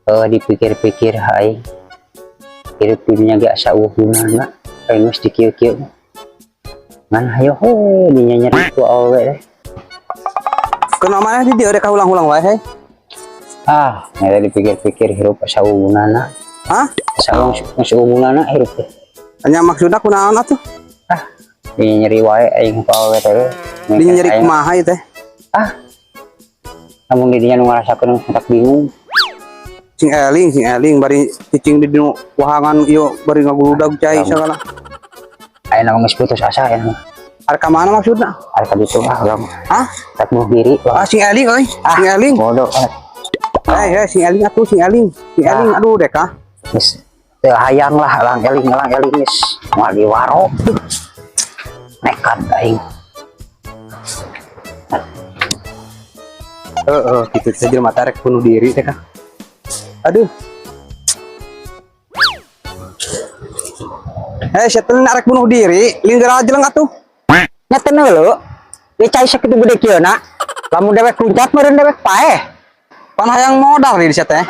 Eh, dipikir-pikir aing hirup di dunya ge asa euweuh gunana aing geus dikieu-kieu ngan hayo heuh dinyanyeri ku awewe teh. Kunaon maneh di dieu rek ulang-ulang wae, hei? Ah, eta dipikir-pikir hirup asa euweuh gunana. Hah? Asa geus euweuh gunana hirup teh. Nya maksudna kunaon atuh? Ah, dinyanyeri wae aing ku awewe teh. Dinyeri Aing- kumaha ieu teh? Ah, lamun di dinya nu ngarasakeun tak bingung. Sing eling, sing eling, bari cicing di dinu wahangan ieu, bari ngaguludag cai segala. Ayeuna mah geus putus asa ayeuna mah. Arek ka mana maksudna? Arek ka ditu ah urang. Hah? Tak bunuh diri. Ah, sing eling euy, sing eling. Bodoh ah. Eh, eh, sing eling atuh, sing eling. Sing eling, aduh dek ah. Geus teu hayang lah elang eling elang eling, geus moal diwaro. Nekat aing. Heeh, kitu teh jelema teh rek bunuh diri teh kah. Aduh. Eh, setan arek bunuh diri, linggar aja atuh. Nya teu neuleu ieu cai sakitu gede kieu na, lamun dewek luncat meureun dewek paeh. Pan hayang modal di teh.